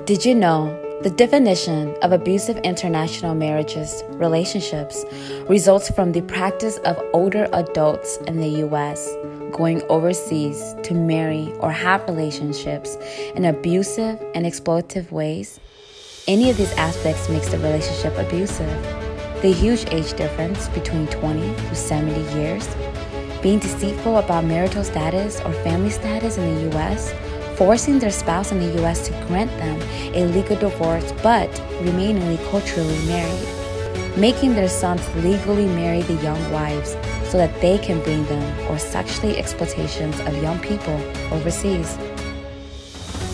Did you know the definition of abusive international marriages relationships results from the practice of older adults in the U S going overseas to marry or have relationships in abusive and exploitative ways? Any of these aspects makes the relationship abusive. The huge age difference between twenty to seventy years, being deceitful about marital status or family status in the U S, forcing their spouse in the U S to grant them a legal divorce but remaining culturally married, making their sons legally marry the young wives so that they can bring them, or sexually exploitations of young people overseas.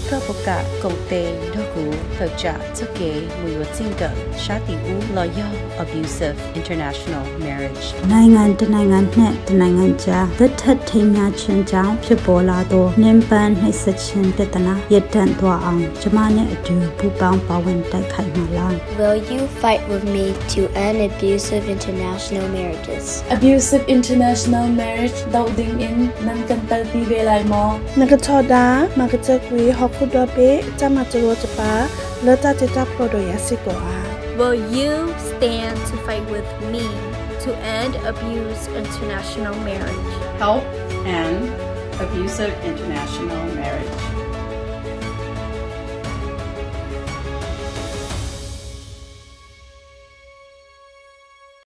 Koj puas kam koom tes nrog kuv tawm tsam txoj kev mus yuav txij nkawm sab tim ub los yog abusive international marriage? နိုင်ငံတစ်နိုင်ငံနှင့်တစ်နိုင်ငံကြား လက်ထပ်ထိမ်းမြားခြင်းကြောင့် ဖြစ်ပေါ်လာသော နှိပ်ကွပ်နှိပ်စက်ခြင်းပြဿနာ ရပ်တန့်သွားအောင် ကျွန်မနှင့်အတူ ပူးပေါင်းပါဝင်တိုက်ခိုက်မှာလား? Will you fight with me to end abusive international marriages? Abusive international marriage ဒုတ်ဒိမ်းအင်း နန်းကန်းတၢ်တီးဝေးလိုက်မး နကထီဒါ မၤကတၢၢ်ကွံာ် ဟီၣ်ခိၣ်ဒီဘ့ၣ် တၢ်မၤတရီတပါ လၢတၢ်တ့တၢ်ဖျီဒီးယၤစ့ၢ်ကီးဧါ? Will you stand to fight with me to end abuse international marriage? Help end abusive international marriage.